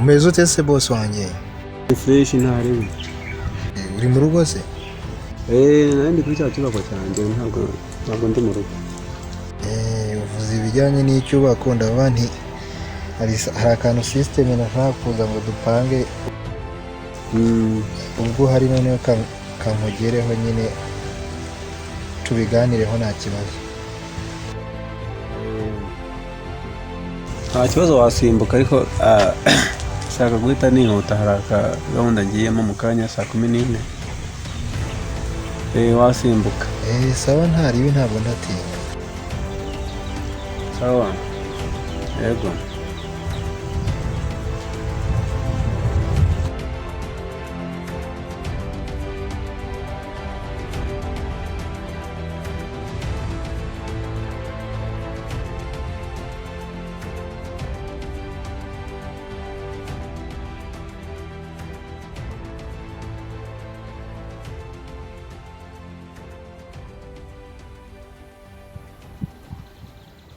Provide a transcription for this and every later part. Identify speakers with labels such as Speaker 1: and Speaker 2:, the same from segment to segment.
Speaker 1: Umeze ute se boss wanjye?
Speaker 2: Ni fresh, ntarebe.
Speaker 1: Uri mu rugo se?
Speaker 2: Nari ndi kuri cya cyubako cyanjye, ntabwo ndi mu rugo.
Speaker 1: Uvuze ibijyanye n'icyubako, ndavuga nti hari akantu system nashaka kuza ngo dupange. Ubwo hari noneho kamugereho nyine tubiganireho, nta kibazo.
Speaker 2: Nta kibazo, wasimbuka, ariko shaka guhita nihuta, hari aka gahunda ngiyemo mu kanya saa 14. Wasimbuka.
Speaker 1: Sawa, nta ribi, ntabwo ndatinda.
Speaker 2: Sawa, yego.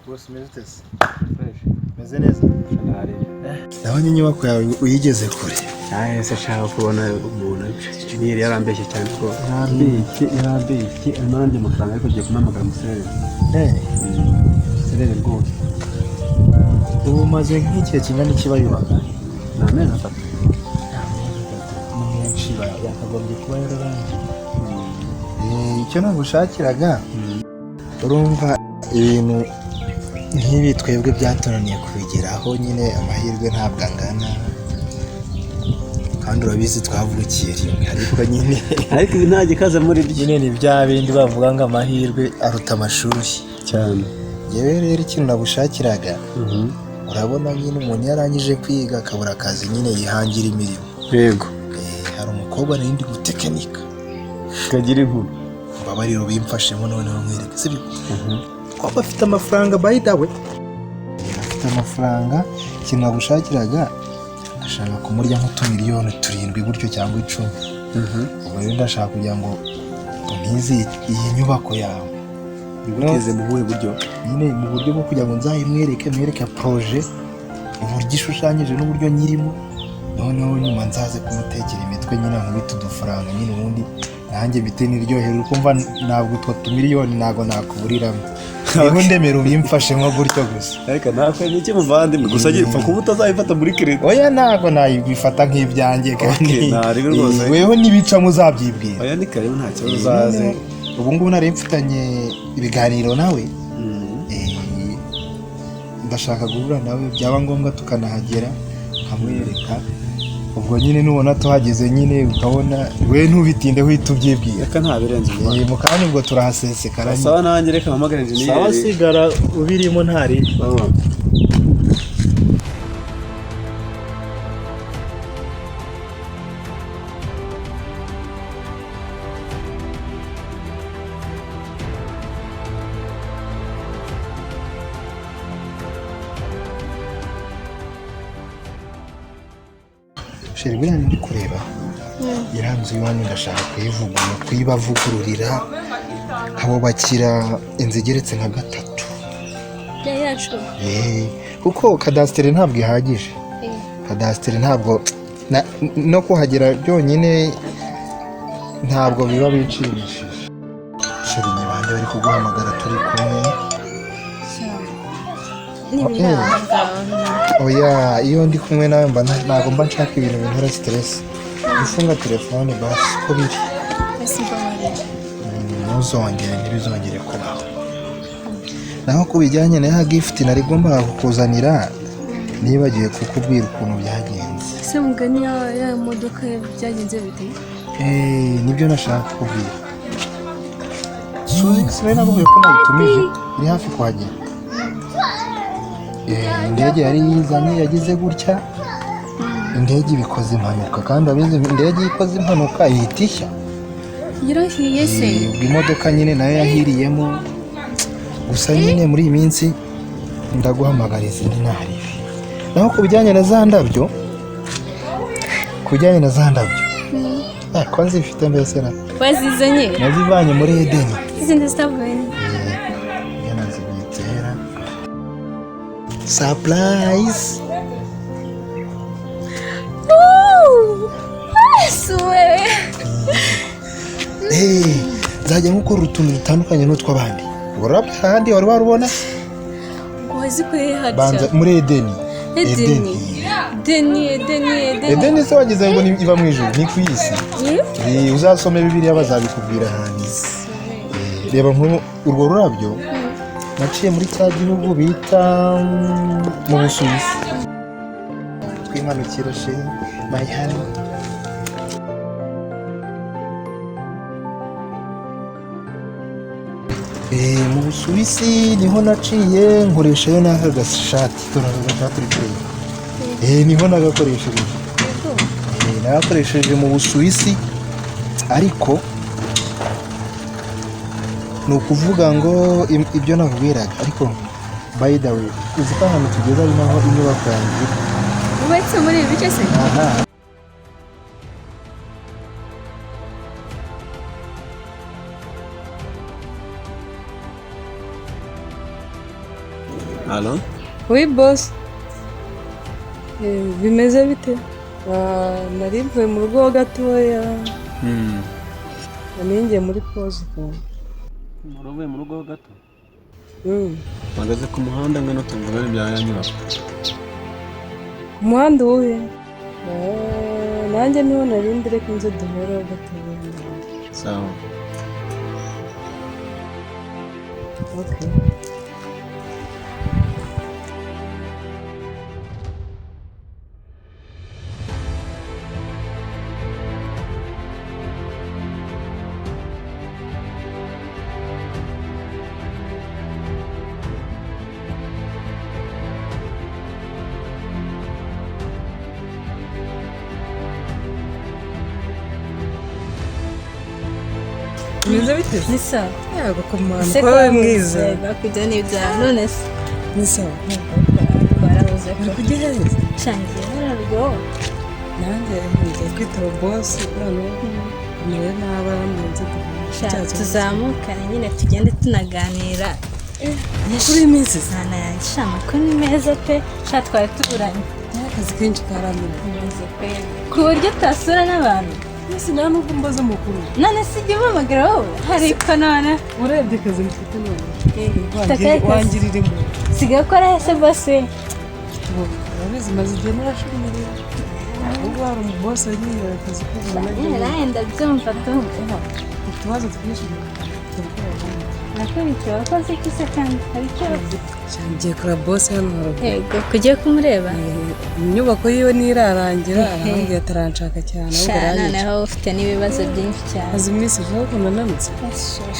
Speaker 1: Boss, umeze ute se? Meze neza. Ndabona inyubako yawe uyigeze kure.
Speaker 2: Ese ashaka kubona umuntu engineer yarambeshye cyane rwose, yarambeshye arimo arandya amafaranga, ariko agiye kumpamagara umuserere. Serere rwose.
Speaker 1: Ubu umaze nk'igihe kingana iki bayubaka?
Speaker 2: Ni amezi 3.
Speaker 1: Ni menshi, yakagombye kuba yararangiye. Icyo nagushakiraga, urumva ibintu nk'ibi twebwe byatunaniye kubigeraho nyine, amahirwe ntabwo angana, kandi urabizi twavukiye rimwe, ariko nyine
Speaker 2: Ariko ibi nta gikaze muri byo.
Speaker 1: Nyine ni bya bindi bavuga ngo amahirwe aruta amashuri.
Speaker 2: Cyane.
Speaker 1: Yewe rero, ikintu nagushakiraga, urabona nyine umuntu iyo arangije kwiga akabura akazi, nyine yihangira imirimo. Hari umukobwa nari ndi gutekinika.
Speaker 2: Kagira inkuru.
Speaker 1: Mbabarira ubimfashemo noneho nkwereke, sibyo? Kuba afite amafaranga, by the way afite amafaranga. Ikintu nagushakiraga, ndashaka kumurya nk'utumiliyoni 7 gutyo cyangwa 10. Ubwo rero ndashaka kugira ngo untize iyi nyubako yawe.
Speaker 2: Biguteze mu buhe buryo?
Speaker 1: Nyine mu buryo bwo kugira ngo nzayimwereke, mwereke projet uburyo ishushanyije n'uburyo nyirimo, noneho nyuma nzaze kumutekera imitwe nyine, nkubite udufaranga nyine, ubundi nanjye bite niryohere. Ukumva ntabwo utwo tumiliyoni ntabwo nakuburiramo, niba ndemera ubimfashemo gutyo gusa.
Speaker 2: Ariko ntabwo iki muvandimwe, gusa gipfa kuba utazayifata muri credit.
Speaker 1: Oya, ntabwo nayibifata nk'ibyanjye kandi
Speaker 2: Okay, ntaribi rwose.
Speaker 1: Weho n'ibicamo uzabyibwira.
Speaker 2: Oya, ni karibu, nta kibazo, uzaze.
Speaker 1: Ubu ngubu nari mfitanye ibiganiro nawe. Ndashaka guhura nawe, byaba ngombwa tukanahagera nkamwereka. Ubwo nyine nubona tuhageze nyine ukabona we ntubitinde, uhita ubyibwira.
Speaker 2: Reka nta birenze.
Speaker 1: Mu kanya ubwo turahasesekara nyine.
Speaker 2: Sawa, nanjye reka mpamagare engineer.
Speaker 1: Sawa, sigara ubirimo ntari.
Speaker 2: Sawa.
Speaker 1: Chérie, buriya ndi kureba iriya nzu iwanyu, ndashaka kuyivugurura, kuyibavugururira, nkabubakira inzu igeretse nka gatatu.
Speaker 3: Ya yacu?
Speaker 1: Kuko kadasitere ntabwo ihagije. Kadasitere ntabwo no kuhagera byonyine ntabwo biba bishimishije. Chérie, ni bande bari kuguhamagara turi kumwe?
Speaker 3: N'ibiranga.
Speaker 1: Oya, iyo ndi kumwe nawe mba ntabwo mba nshaka ibintu bintera stress. Gufunga telefone basi ko biri.
Speaker 3: Ese mbabarira.
Speaker 1: Ntuzongere, ntibizongere kubaho. Naho ku bijyanye na ya gift nari ngomba kukuzanira, nibagiwe kukubwira ukuntu byagenze.
Speaker 3: Ese mugani ya modoka byagenze bite?
Speaker 1: Nibyo nashaka kukubwira. Sinari nakubwiye ko nayitumije, iri hafi kuhagera. Indege yari yizanye yagize gutya, indege ibikoze impanuka, kandi urabizi indege iyo ikoze impanuka ihita ishya.
Speaker 3: Yarahiye se?
Speaker 1: Ubwo imodoka nyine nayo yahiriyemo. Gusa nyine muri iyi minsi ndaguhamagara izindi ntaribi. Naho ku bijyanye na za ndabyo, ku bijyanye na za ndabyo, ko nzifite mbese na
Speaker 3: Wazizanye?
Speaker 1: Nazivanye muri Edeni.
Speaker 3: Izindi zitavuye?
Speaker 1: Iyo nazibitse hera. Surprise.
Speaker 3: Yesu we!
Speaker 1: Eh, nzajya nkukora utuntu dutandukanye n'utw'abandi. Ururabyo ahandi wari warubona?
Speaker 3: Wazikuye
Speaker 1: Banza
Speaker 3: harya?
Speaker 1: muri Edeni.
Speaker 3: Edeni. Edeni, Edeni, Edeni.
Speaker 1: Edeni se wagize ngo iba mu ijuru? Ni ku isi.
Speaker 3: Eh?
Speaker 1: Eh, uzasome Bibiliya bazabikubwira ahantu. Eh, reba nk'ubu urwo rurabyo naciye muri cya gihugu bita mu Busuwisi. Twimanukira chérie, my honey. Eh, mu Busuwisi niho naciye nkoreshayo n'aka gashati. Dore aka gashati uri kureba. Eh, niho nagakoresheje. Eh, nagakoresheje mu Busuwisi, ariko ni ukuvuga ngo ibyo nakubwiraga. Ariko by the way, uzi ko ahantu tugeze ari naho inyubako yanjye iri?
Speaker 3: Wubatse muri ibi bice se?
Speaker 1: Aha.
Speaker 2: Allo?
Speaker 4: Oui, boss. Eh, bimeze bite? Ah, nari mvuye mu rugo gatoya, nari ngiye muri pause ukuntu.
Speaker 2: Wari uvuye mu rugo gato?
Speaker 4: Mm.
Speaker 2: Mpagaze ku muhanda, ngwino tuvugane ibya ya nyubako.
Speaker 4: Ku muhanda uwuhe? Ah, nanjye niho nari ndi, reka inzu duhura gatoya.
Speaker 2: Sawa.
Speaker 4: Okay. Bimeze bite?
Speaker 3: Ni sawa.
Speaker 4: Yego, ku muhanda.
Speaker 3: Ese
Speaker 4: Ko wowe mwiza.
Speaker 3: Bakujya n'ibyaha none se?
Speaker 4: Ni sawa.
Speaker 3: Twarabuze ko
Speaker 4: Uri kujya heza?
Speaker 3: Shangiye hararwo.
Speaker 4: Nanjye ngiye kwitaba boss, noneho mere nabi arambwira duhure.
Speaker 3: Tuzamukane nyine, tugende tunaganira.
Speaker 4: Kuri iyi minsi se?
Speaker 3: Mwana yanjye, sha, amakuru ni meza pe. Sha, twari tuburanye.
Speaker 4: Akazi kenshi karamira.
Speaker 3: Meze pe, ku buryo utasura n'abantu.
Speaker 4: Mbese nta nubwo mbaza amakuru.
Speaker 3: None se ujya umpamagara wowe ariko none?
Speaker 4: Urebye akazi mfite none.
Speaker 3: Ufite akahe kazi?
Speaker 4: Wangirira impuhwe.
Speaker 3: Sigaye ukora ese, boss?
Speaker 4: Urabizi, maze igihe narashumirira. Ubwo hari umubosi wagiye akazi k'ubuzima.
Speaker 3: Nyine nawe ndabyumva tu.
Speaker 4: Utubazo twinshi.
Speaker 3: Nakurikiye, wakoze iki se kandi hari ikibazo?
Speaker 4: Ngiye kureba boss hano haruguru.
Speaker 3: Yego, kugiye kumureba?
Speaker 4: Inyubako yiwe ntirarangira, arambwira ataranshaka cyane, ahubwo
Speaker 3: Sha,
Speaker 4: aranyica.
Speaker 3: noneho ufite n'ibibazo byinshi cyane.
Speaker 4: Maze iminsi uvuga ko nananutse.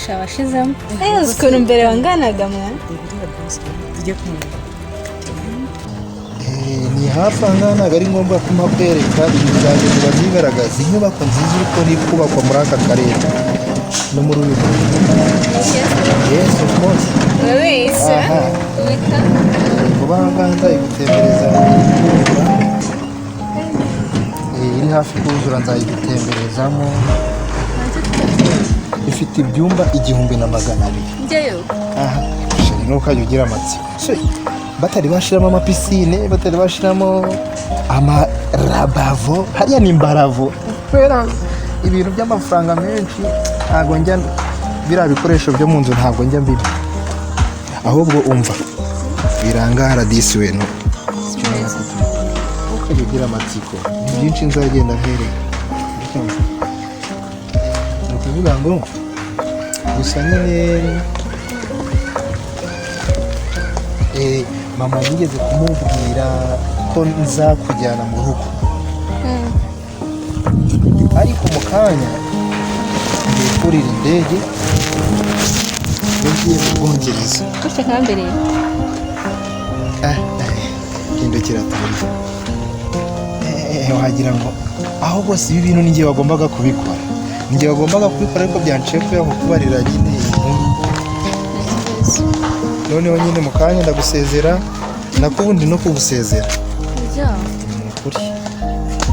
Speaker 3: Sha, washizemo. Eh, uzi ukuntu mbere wanganaga mwa?
Speaker 4: Uriya boss tujye kumureba.
Speaker 1: Eh, ni hafi aha ngaha, ntabwo ari ngombwa ko mpakwereka, ibintu byanjye biba byigaragaza. Inyubako nziza iri kubona iri kubakwa muri aka karere no muri uyu mujyi. Yes, of course.
Speaker 3: Urabeshya.
Speaker 1: Aha.
Speaker 3: Wita.
Speaker 1: Vuba aha ngaha nzayigutembereza kuzura. Eh, iri hafi kuzura, nzayigutemberezamo. Ifite ibyumba 1200.
Speaker 3: Njyeyo.
Speaker 1: Aha chérie, ntukajya ugira amatsiko. Se, batari bashiramo amapisine, batari bashiramo amarabavo hariya, ni imbaravo, kubera ibintu by'amafaranga menshi ntabwo njya biriya bikoresho byo mu nzu, ntabwo njya mbiba. Ahubwo umva birangara disi we, no ntukajya ugira amatsiko, ni byinshi nzagenda mpereka. Ni ukuvuga ngo gusa nyine mama yigeze kumubwira ko nzakujyana mu rugo, ariko mu kanya ngiye kurira indege, ngiye mu Bwongereza.
Speaker 3: Gutya kambere.
Speaker 1: Ah, hindukira turebe. Eh, wagira ngo aho bose ibi bintu ninjye wagombaga kubikora, ninjye wagombaga kubikora, ariko byanciye kubera kukubarira nyine iyi nkuru. Noneho nyine mu kanya ndagusezera, nako ubundi no kugusezera.
Speaker 3: Ujya.
Speaker 1: Ni ukuri.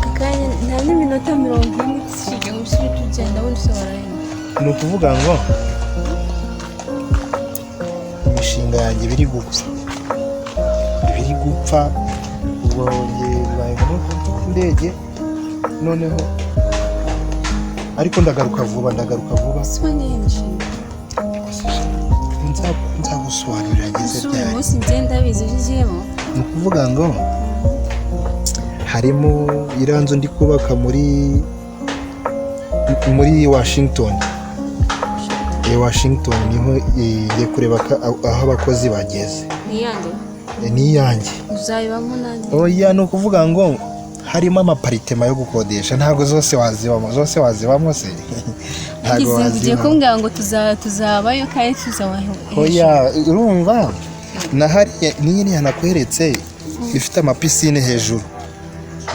Speaker 3: Akanya nta n'iminota 40 ishize ngo usubire tugenda, wundi se warahinda.
Speaker 1: Ni ukuvuga ngo imishinga yanjye biri gupfa, biri gupfa. Ubwo njye bibaye ngombwa ko mfata indege noneho. Ariko ndagaruka vuba, ndagaruka vuba.
Speaker 3: Si nihe mishinga?
Speaker 1: Nzagusobanurira ngeze.
Speaker 3: Ese uyu
Speaker 1: Ryari?
Speaker 3: munsi ngenda bizi ibyo ugiyemo.
Speaker 1: Ni ukuvuga ngo harimo iriya nzu ndi kubaka muri Washington. Washington niho, ngiye kureba aho abakozi bageze.
Speaker 3: Ni iyande?
Speaker 1: Ni iyanjye.
Speaker 3: Uzayibamo nanjye?
Speaker 1: Oya, ni ukuvuga ngo harimo ama apartment yo gukodesha. Ntabwo zose wazibamo, zose wazibamo se? Ntabwo
Speaker 3: Ngize ngo ugiye
Speaker 1: wazibamo.
Speaker 3: kumbwira ngo tuzabayo kandi tuzabaho.
Speaker 1: Oya, urumva na hariya niyo iriya nakweretse ifite ama piscine hejuru,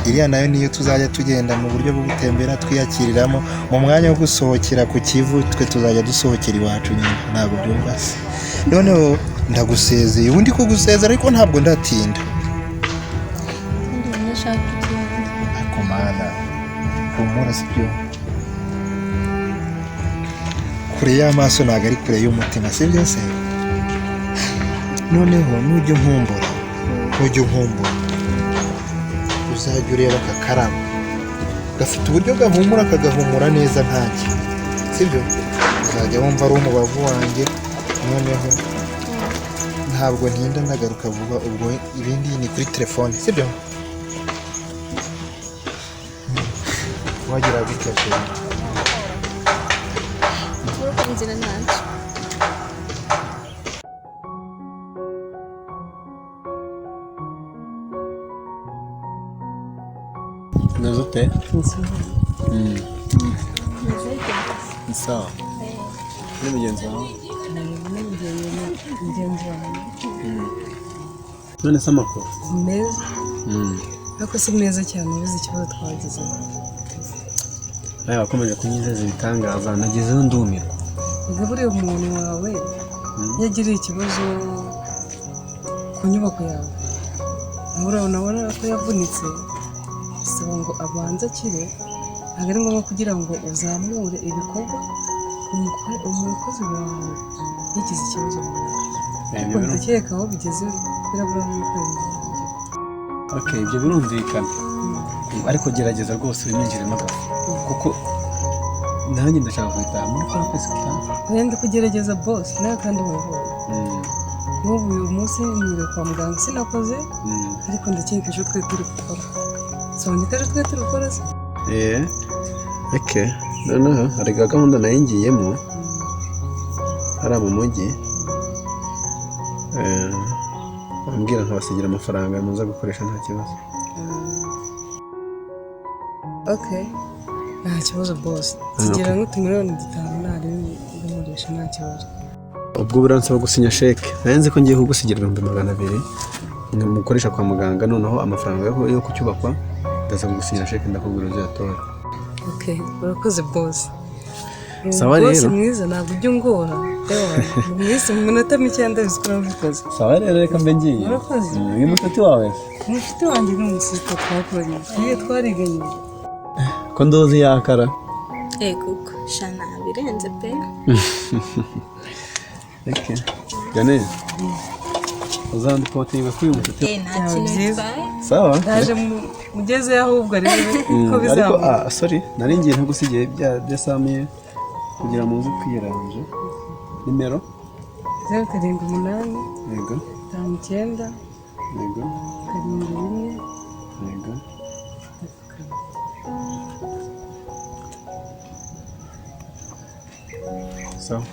Speaker 1: iriya nayo niyo tuzajya tugenda mu buryo bwo gutembera, twiyakiriramo mu mwanya wo gusohokera ku Kivu. Twe tuzajya dusohokera iwacu nyine, ntabwo byumva se? Noneho ndagusezeye, ubundi kugusezera, ariko ntabwo ndatinda.
Speaker 3: Ndumva ndashaka kugenda.
Speaker 1: Ariko mana, humura, sibyo? Kure y'amaso ntabwo ari kure y'umutima, sibyo se? Noneho nujya unkumbura uzajya ureba aka karabo gafite uburyo gahumura, kagahumura neza nkanjye, sibyo? Uzajya wumva ari umubavu wanjye. Noneho ntabwo ntinda, ndagaruka vuba. Ubwo ibindi ni kuri telefone, sibyo? Wagira gutya, chérie.
Speaker 3: Uruko inzira ntacyo.
Speaker 2: Umeze ute? Ni sawa. Ni mugenzi wawe?
Speaker 4: Mugenzi wanjye.
Speaker 2: None se amakuru?
Speaker 4: Ni meza, ariko si meza cyane. Ubuze ikibazo twagize.
Speaker 2: Nawe wakomeje kunyizeza ibitangaza, nagezeho ndumirwa.
Speaker 4: Ubwo buriya umuntu wawe iyo agiriye ikibazo ku nyubako yawe, urabona ko yavunitse, bisaba ngo abanze akire. Ntabwo ari ngombwa kugira ngo uzamure ibikorwa umukozi wawe yagize ikibazo runaka. Ariko ndakeka aho bigeze birabura nk'ukwezi.
Speaker 2: Okay, ibyo birumvikana, ariko gerageza rwose wiminjiremo agafu, kuko nanjye ndashaka kubitaha muri kwa kwezi gutaha.
Speaker 4: Oya, ndi kugerageza boss, nawe kandi wabibonye. Nk'ubu uyu munsi niriwe kwa muganga, sinakoze, ariko ndakeka ejo twe turi gukora. Sobonye ko ejo twe turi gukora se?
Speaker 2: Eh, okay. Noneho hari gahunda nayo ngiyemo hariya mu mujyi. Bambwira nkabasigira amafaranga muza gukoresha, nta kibazo.
Speaker 4: Ok, nta kibazo boss, tugira nk'utumiliyoni 5 ntarebe ndamuresha, nta kibazo.
Speaker 2: Ubwo biransaba gusinya sheke. Nari nzi ko ngiye kugusigira 200,000 mukoresha kwa muganga, noneho amafaranga yo kucyubakwa ndaza kugusinyira sheke, ndakubwira uzayatora.
Speaker 4: Ok, urakoze boss.
Speaker 2: Sawa
Speaker 4: Boss
Speaker 2: rero.
Speaker 4: mwiza, ntabwo ujya ungora. Ewa, mu minsi, mu minota mike ndabizi ko urabikoze.
Speaker 2: Sawa rero, reka mbe ngiye.
Speaker 4: Urakoze.
Speaker 2: Uyu mushuti wawe?
Speaker 4: Umushuti wanjye ni umusista twakoranye, niyo twariganye.
Speaker 2: Ko ndozi yakara?
Speaker 3: Ego shana, birenze pe.
Speaker 2: Okay. Jane, uzandipotinga kuri uyu mushuti.
Speaker 3: Eh, nta kintu
Speaker 4: Byiza.
Speaker 3: bitwaye.
Speaker 2: Sawa.
Speaker 4: Ndaje mugezeyo ahubwo arebe ko
Speaker 2: Ariko
Speaker 4: bizamuka.
Speaker 2: ah, sorry, nari ngiye ntagusigiye bya desamiye kugira muze kwiranje nimero.
Speaker 4: 078
Speaker 2: Yego.
Speaker 4: 59
Speaker 2: Yego.
Speaker 4: 71
Speaker 2: Yego.
Speaker 4: 32.
Speaker 2: Sawa.